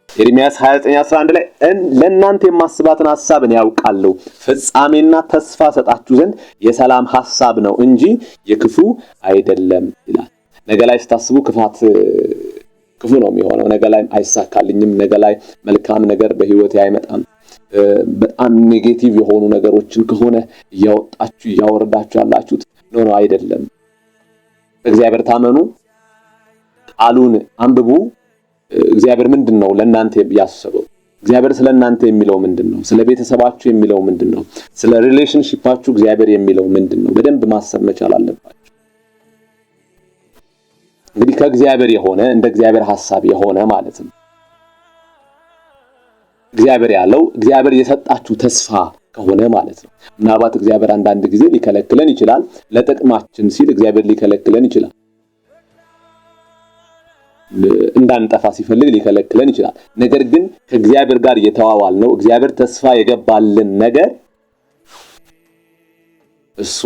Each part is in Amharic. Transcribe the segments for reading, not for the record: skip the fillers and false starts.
ኤርምያስ 29:11 ላይ ለእናንተ የማስባትን ሐሳብ እኔ ያውቃለሁ፣ ፍጻሜና ተስፋ ሰጣችሁ ዘንድ የሰላም ሐሳብ ነው እንጂ የክፉ አይደለም ይላል። ነገ ላይ ስታስቡ ክፋት ክፉ ነው የሚሆነው። ነገ ላይ አይሳካልኝም፣ ነገ ላይ መልካም ነገር በህይወቴ አይመጣም፣ በጣም negative የሆኑ ነገሮችን ከሆነ እያወጣችሁ እያወረዳችሁ ያላችሁት no no አይደለም። በእግዚአብሔር ታመኑ፣ ቃሉን አንብቡ። እግዚአብሔር ምንድን ነው ለእናንተ ያሰበው? እግዚአብሔር ስለ እናንተ የሚለው ምንድን ነው? ስለ ቤተሰባችሁ የሚለው ምንድን ነው? ስለ relationship ኣችሁ እግዚአብሔር የሚለው ምንድን ነው? በደንብ ማሰብ መቻል አለባችሁ። እንግዲህ ከእግዚአብሔር የሆነ እንደ እግዚአብሔር ሐሳብ የሆነ ማለት ነው። እግዚአብሔር ያለው እግዚአብሔር የሰጣችሁ ተስፋ ከሆነ ማለት ነው። ምናልባት እግዚአብሔር አንዳንድ ጊዜ ሊከለክለን ይችላል። ለጥቅማችን ሲል እግዚአብሔር ሊከለክለን ይችላል። እንዳንጠፋ ሲፈልግ ሊከለክለን ይችላል። ነገር ግን ከእግዚአብሔር ጋር የተዋዋል ነው እግዚአብሔር ተስፋ የገባልን ነገር እሱ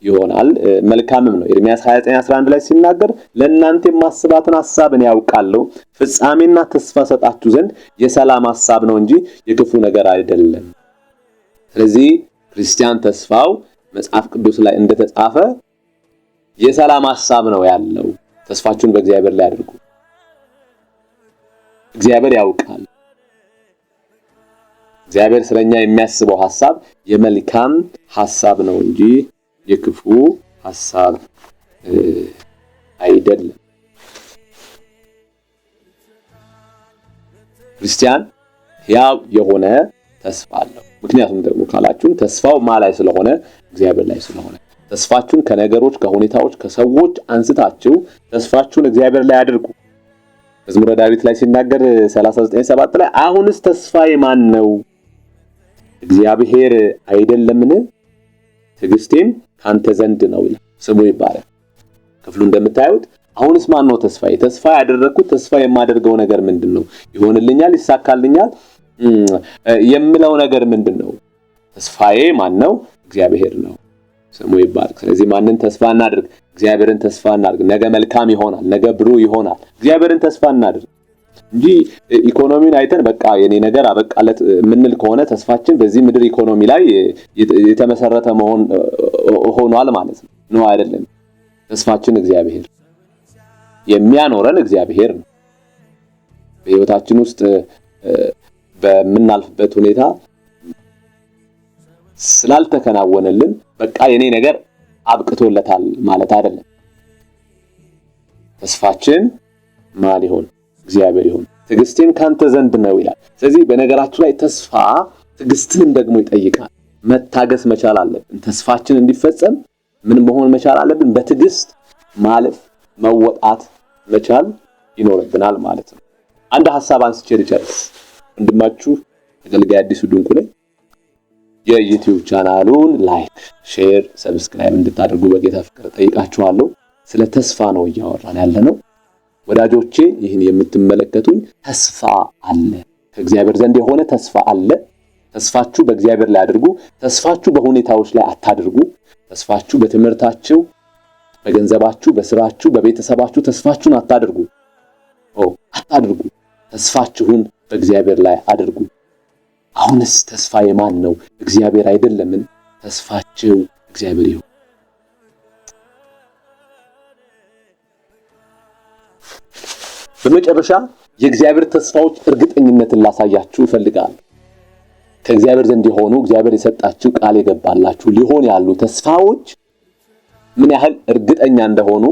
ይሆናል፣ መልካምም ነው። ኤርምያስ 29:11 ላይ ሲናገር ለእናንተ የማስባትን ሐሳብ እኔ ያውቃለሁ፣ ፍጻሜና ተስፋ ሰጣችሁ ዘንድ የሰላም ሐሳብ ነው እንጂ የክፉ ነገር አይደለም። ስለዚህ ክርስቲያን ተስፋው መጽሐፍ ቅዱስ ላይ እንደተጻፈ የሰላም ሐሳብ ነው ያለው። ተስፋችሁን በእግዚአብሔር ላይ አድርጉ። እግዚአብሔር ያውቃል። እግዚአብሔር ስለኛ የሚያስበው ሐሳብ የመልካም ሐሳብ ነው እንጂ የክፉ ሐሳብ አይደለም። ክርስቲያን ሕያው የሆነ ተስፋ አለው። ምክንያቱም ደግሞ ካላችሁን ተስፋው ማ ላይ ስለሆነ እግዚአብሔር ላይ ስለሆነ ተስፋችሁን ከነገሮች፣ ከሁኔታዎች፣ ከሰዎች አንስታችሁ ተስፋችሁን እግዚአብሔር ላይ አድርጉ። መዝሙረ ዳዊት ላይ ሲናገር 39:7 ላይ አሁንስ ተስፋዬ ማን ነው? እግዚአብሔር አይደለምን? ትዕግስቴም ካንተ ዘንድ ነው ይላል። ስሙ ይባላል። ክፍሉ እንደምታዩት አሁንስ ማን ነው ተስፋዬ? ተስፋ ያደረግኩት ተስፋ የማደርገው ነገር ምንድን ነው? ይሆንልኛል፣ ይሳካልኛል የምለው ነገር ምንድን ነው? ተስፋዬ ማን ነው? እግዚአብሔር ነው። ስሙ ይባረክ። ስለዚህ ማንን ተስፋ እናድርግ? እግዚአብሔርን ተስፋ እናድርግ። ነገ መልካም ይሆናል፣ ነገ ብሩህ ይሆናል። እግዚአብሔርን ተስፋ እናድርግ እንጂ ኢኮኖሚውን አይተን በቃ የኔ ነገር አበቃለት የምንል ከሆነ ተስፋችን በዚህ ምድር ኢኮኖሚ ላይ የተመሰረተ መሆን ሆኗል ማለት ነው። ነው አይደለም። ተስፋችን እግዚአብሔር የሚያኖረን እግዚአብሔር ነው። በህይወታችን ውስጥ በምናልፍበት ሁኔታ ስላልተከናወነልን በቃ የኔ ነገር አብቅቶለታል ማለት አይደለም። ተስፋችን ማን ይሆን? እግዚአብሔር ይሁን። ትዕግስቴም ካንተ ዘንድ ነው ይላል። ስለዚህ በነገራችሁ ላይ ተስፋ ትዕግስትንም ደግሞ ይጠይቃል። መታገስ መቻል አለብን። ተስፋችን እንዲፈጸም ምን መሆን መቻል አለብን? በትዕግስት ማለፍ መወጣት መቻል ይኖርብናል ማለት ነው። አንድ ሐሳብ አንስቼ ልጨርስ። ወንድማችሁ አገልጋይ አዲሱ ድንቁ ነኝ። የዩቲዩብ ቻናሉን like፣ share፣ subscribe እንድታደርጉ በጌታ ፍቅር ጠይቃችኋለሁ። ስለ ተስፋ ነው እያወራን ያለነው። ወዳጆቼ ይህን የምትመለከቱኝ ተስፋ አለ፣ ከእግዚአብሔር ዘንድ የሆነ ተስፋ አለ። ተስፋችሁ በእግዚአብሔር ላይ አድርጉ። ተስፋችሁ በሁኔታዎች ላይ አታድርጉ። ተስፋችሁ በትምህርታችሁ፣ በገንዘባችሁ፣ በስራችሁ፣ በቤተሰባችሁ ተስፋችሁን አታድርጉ። ኦ አታድርጉ። ተስፋችሁን በእግዚአብሔር ላይ አድርጉ። አሁንስ ተስፋ የማን ነው? እግዚአብሔር አይደለምን? ተስፋችሁ እግዚአብሔር ይሁን። በመጨረሻ የእግዚአብሔር ተስፋዎች እርግጠኝነትን ላሳያችሁ እፈልጋለሁ። ከእግዚአብሔር ዘንድ የሆኑ እግዚአብሔር የሰጣችሁ ቃል የገባላችሁ ሊሆን ያሉ ተስፋዎች ምን ያህል እርግጠኛ እንደሆኑ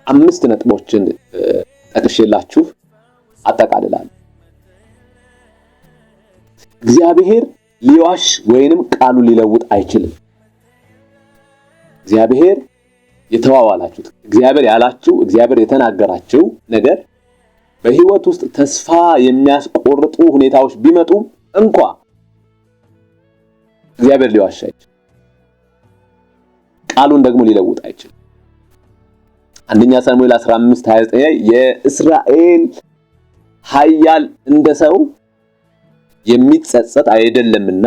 5 ነጥቦችን ጠቅሼላችሁ አጠቃልላለሁ። እግዚአብሔር ሊዋሽ ወይንም ቃሉን ሊለውጥ አይችልም። እግዚአብሔር የተዋዋላችሁት እግዚአብሔር ያላችሁ እግዚአብሔር የተናገራችሁ ነገር በህይወት ውስጥ ተስፋ የሚያስቆርጡ ሁኔታዎች ቢመጡ እንኳ እግዚአብሔር ሊዋሽ አይችልም። ቃሉን ደግሞ ሊለውጥ አይችልም። አንደኛ ሳሙኤል 15:29 ላይ የእስራኤል ኃያል እንደ ሰው የሚጸጸት አይደለምና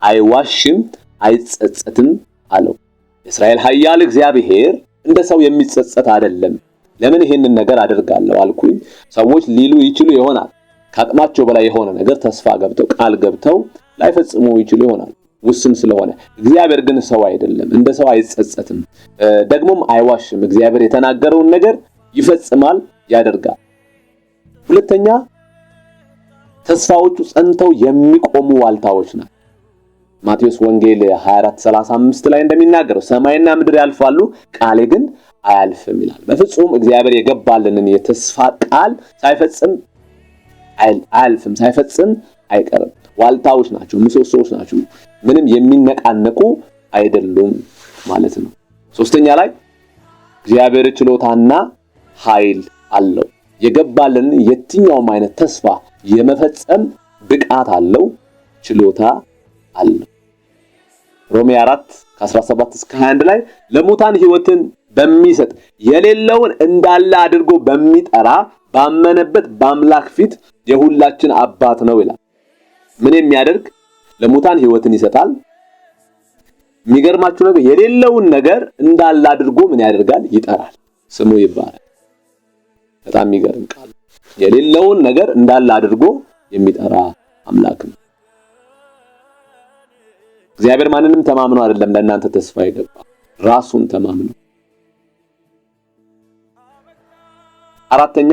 አይዋሽም አይጸጸትም አለው። የእስራኤል ኃያል እግዚአብሔር እንደ ሰው የሚጸጸት አይደለም። ለምን ይሄንን ነገር አደርጋለሁ አልኩኝ ሰዎች ሊሉ ይችሉ ይሆናል። ከአቅማቸው በላይ የሆነ ነገር ተስፋ ገብተው ቃል ገብተው ላይፈጽሙ ይችሉ ይሆናል፣ ውስን ስለሆነ። እግዚአብሔር ግን ሰው አይደለም፣ እንደ ሰው አይጸጸትም፣ ደግሞም አይዋሽም። እግዚአብሔር የተናገረውን ነገር ይፈጽማል፣ ያደርጋል። ሁለተኛ ተስፋዎቹ ጸንተው የሚቆሙ ዋልታዎች ናቸው። ማቴዎስ ወንጌል 24:35 ላይ እንደሚናገረው ሰማይና ምድር ያልፋሉ፣ ቃሌ ግን አያልፍም ይላል። በፍጹም እግዚአብሔር የገባልንን የተስፋ ቃል ሳይፈጽም አያልፍም፣ ሳይፈጽም አይቀርም። ዋልታዎች ናቸው፣ ምሰሶዎች ናቸው። ምንም የሚነቃነቁ አይደሉም ማለት ነው። ሶስተኛ ላይ እግዚአብሔር ችሎታና ኃይል አለው። የገባልንን የትኛውም አይነት ተስፋ የመፈጸም ብቃት አለው፣ ችሎታ አለው። ሮሜ 4 ከ17 እስከ 21 ላይ ለሙታን ሕይወትን በሚሰጥ የሌለውን እንዳለ አድርጎ በሚጠራ ባመነበት በአምላክ ፊት የሁላችን አባት ነው ይላል። ምን የሚያደርግ? ለሙታን ሕይወትን ይሰጣል። የሚገርማችሁ ነገር የሌለውን ነገር እንዳለ አድርጎ ምን ያደርጋል? ይጠራል። ስሙ ይባላል። በጣም የሚገርም ቃል። የሌለውን ነገር እንዳለ አድርጎ የሚጠራ አምላክ ነው። እግዚአብሔር ማንንም ተማምኖ አይደለም ለእናንተ ተስፋ የገባ፣ ራሱን ተማምኖ። አራተኛ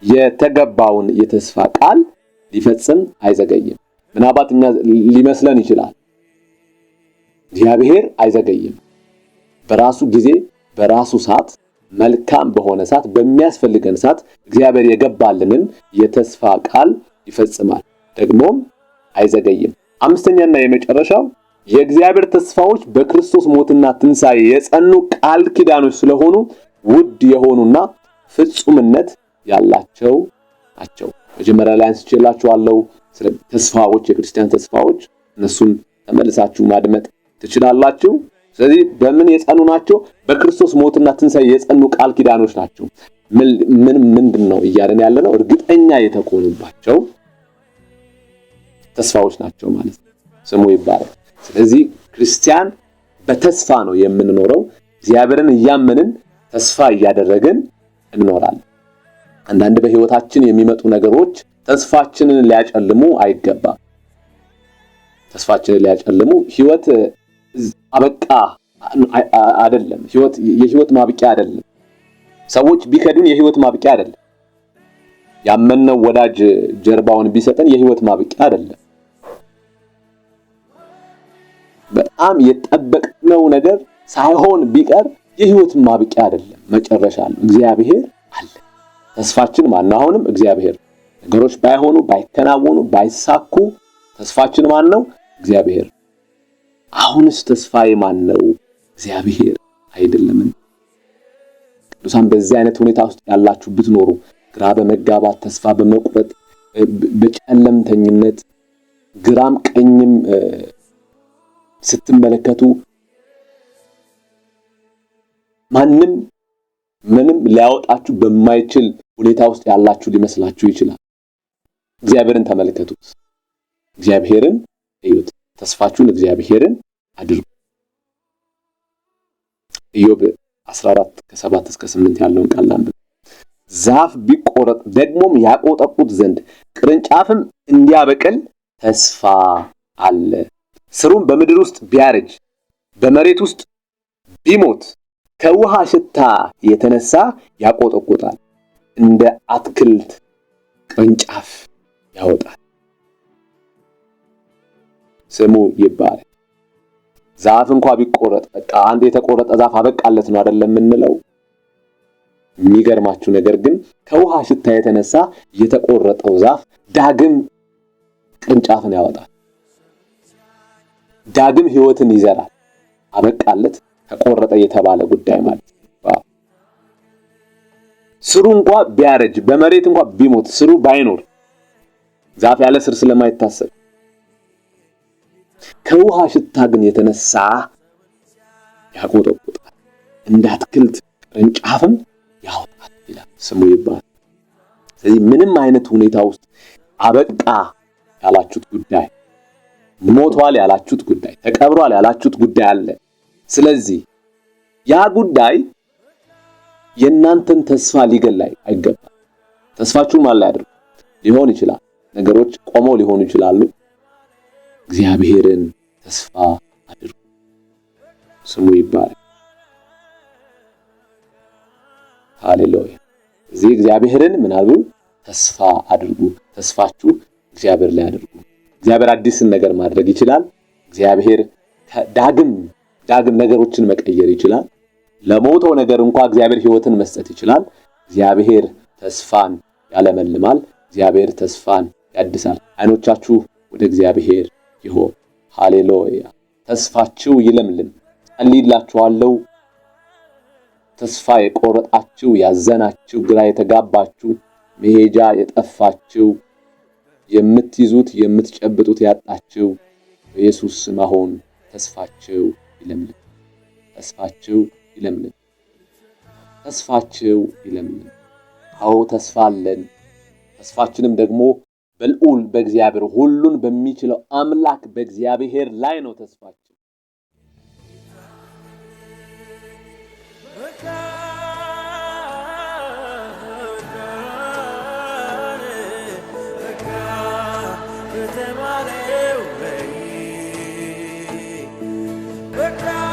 የተገባውን የተስፋ ቃል ሊፈጽም አይዘገይም። ምናልባት እኛ ሊመስለን ይችላል። እግዚአብሔር አይዘገይም። በራሱ ጊዜ በራሱ ሰዓት፣ መልካም በሆነ ሰዓት፣ በሚያስፈልገን ሰዓት እግዚአብሔር የገባልንን የተስፋ ቃል ይፈጽማል፣ ደግሞም አይዘገይም። አምስተኛና የመጨረሻው የእግዚአብሔር ተስፋዎች በክርስቶስ ሞትና ትንሣኤ የጸኑ ቃል ኪዳኖች ስለሆኑ ውድ የሆኑና ፍጹምነት ያላቸው ናቸው። መጀመሪያ ላይ አንስቼላችኋለሁ ስለ ተስፋዎች፣ የክርስቲያን ተስፋዎች፣ እነሱን ተመልሳችሁ ማድመጥ ትችላላችሁ። ስለዚህ በምን የጸኑ ናቸው? በክርስቶስ ሞትና ትንሣኤ የጸኑ ቃል ኪዳኖች ናቸው። ምን ምንድን ነው እያለን ያለ ነው? እርግጠኛ የተኮኑባቸው ተስፋዎች ናቸው ማለት ነው። ስሙ ይባላል። ስለዚህ ክርስቲያን በተስፋ ነው የምንኖረው። እግዚአብሔርን እያመንን ተስፋ እያደረግን እንኖራለን። አንዳንድ በህይወታችን የሚመጡ ነገሮች ተስፋችንን ሊያጨልሙ አይገባም። ተስፋችንን ሊያጨልሙ፣ ህይወት አበቃ አይደለም። ህይወት የህይወት ማብቂያ አይደለም። ሰዎች ቢከዱን የህይወት ማብቂያ አይደለም። ያመንነው ወዳጅ ጀርባውን ቢሰጠን የህይወት ማብቂያ አይደለም። በጣም የጠበቅነው ነገር ሳይሆን ቢቀር የህይወት ማብቂያ አይደለም። መጨረሻ አለው። እግዚአብሔር አለ። ተስፋችን ማን ነው? አሁንም እግዚአብሔር። ነገሮች ባይሆኑ፣ ባይከናወኑ፣ ባይሳኩ ተስፋችን ማን ነው? እግዚአብሔር። አሁንስ ተስፋዬ ማን ነው? እግዚአብሔር አይደለምን? ቅዱሳን በዚህ አይነት ሁኔታ ውስጥ ያላችሁ ብትኖሩ፣ ግራ በመጋባት፣ ተስፋ በመቁረጥ፣ በጨለምተኝነት ግራም ቀኝም ስትመለከቱ ማንም ምንም ሊያወጣችሁ በማይችል ሁኔታ ውስጥ ያላችሁ ሊመስላችሁ ይችላል። እግዚአብሔርን ተመልከቱት። እግዚአብሔርን እዩት። ተስፋችሁን እግዚአብሔርን አድርጉ። ኢዮብ 14 ከ7 እስከ 8 ያለውን ቃል ላንብብ። ዛፍ ቢቆረጥ ደግሞም ያቆጠቁጥ ዘንድ ቅርንጫፍም እንዲያበቅል ተስፋ አለ። ስሩም በምድር ውስጥ ቢያረጅ በመሬት ውስጥ ቢሞት ከውሃ ሽታ የተነሳ ያቆጠቁጣል፣ እንደ አትክልት ቅርንጫፍ ያወጣል። ስሙ ይባላል። ዛፍ እንኳ ቢቆረጥ፣ በቃ አንድ የተቆረጠ ዛፍ አበቃለት ነው አይደለም የምንለው። የሚገርማችሁ ነገር ግን ከውሃ ሽታ የተነሳ የተቆረጠው ዛፍ ዳግም ቅርንጫፍን ያወጣል፣ ዳግም ሕይወትን ይዘራል። አበቃለት ተቆረጠ የተባለ ጉዳይ ማለት ነው። ስሩ እንኳ ቢያረጅ፣ በመሬት እንኳ ቢሞት፣ ስሩ ባይኖር፣ ዛፍ ያለ ስር ስለማይታሰብ፣ ከውሃ ሽታ ግን የተነሳ ያቆጠቁጣል፣ እንደ አትክልት ቅርንጫፍም ያወጣል ይላል። ስሙ ይባል። ስለዚህ ምንም አይነት ሁኔታ ውስጥ አበቃ ያላችሁት ጉዳይ፣ ሞቷል ያላችሁት ጉዳይ፣ ተቀብሯል ያላችሁት ጉዳይ አለ። ስለዚህ ያ ጉዳይ የእናንተን ተስፋ ሊገል አይገባም። ተስፋችሁን ማን ላይ አድርጉ? ሊሆን ይችላል ነገሮች ቆመው ሊሆኑ ይችላሉ። እግዚአብሔርን ተስፋ አድርጉ። ስሙ ይባላል። ሃሌሉያ። እዚህ እግዚአብሔርን ምን አሉ? ተስፋ አድርጉ። ተስፋችሁ እግዚአብሔር ላይ አድርጉ። እግዚአብሔር አዲስን ነገር ማድረግ ይችላል። እግዚአብሔር ዳግም ዳግም ነገሮችን መቀየር ይችላል። ለሞተው ነገር እንኳ እግዚአብሔር ሕይወትን መስጠት ይችላል። እግዚአብሔር ተስፋን ያለመልማል። እግዚአብሔር ተስፋን ያድሳል። አይኖቻችሁ ወደ እግዚአብሔር ይሆን። ሃሌሉያ። ተስፋችሁ ይለምልም። ጸልይላችኋለሁ። ተስፋ የቆረጣችሁ፣ ያዘናችሁ፣ ግራ የተጋባችሁ፣ መሄጃ የጠፋችሁ፣ የምትይዙት የምትጨብጡት ያጣችሁ በኢየሱስ ስም አሁን ተስፋችሁ ይለምልም። ተስፋችሁ ይለምልም። ተስፋችሁ ይለምልም። አዎ ተስፋ አለን። ተስፋችንም ደግሞ በልዑል በእግዚአብሔር ሁሉን በሚችለው አምላክ በእግዚአብሔር ላይ ነው ተስፋችን። በቃ ከተባለው በይ በቃ።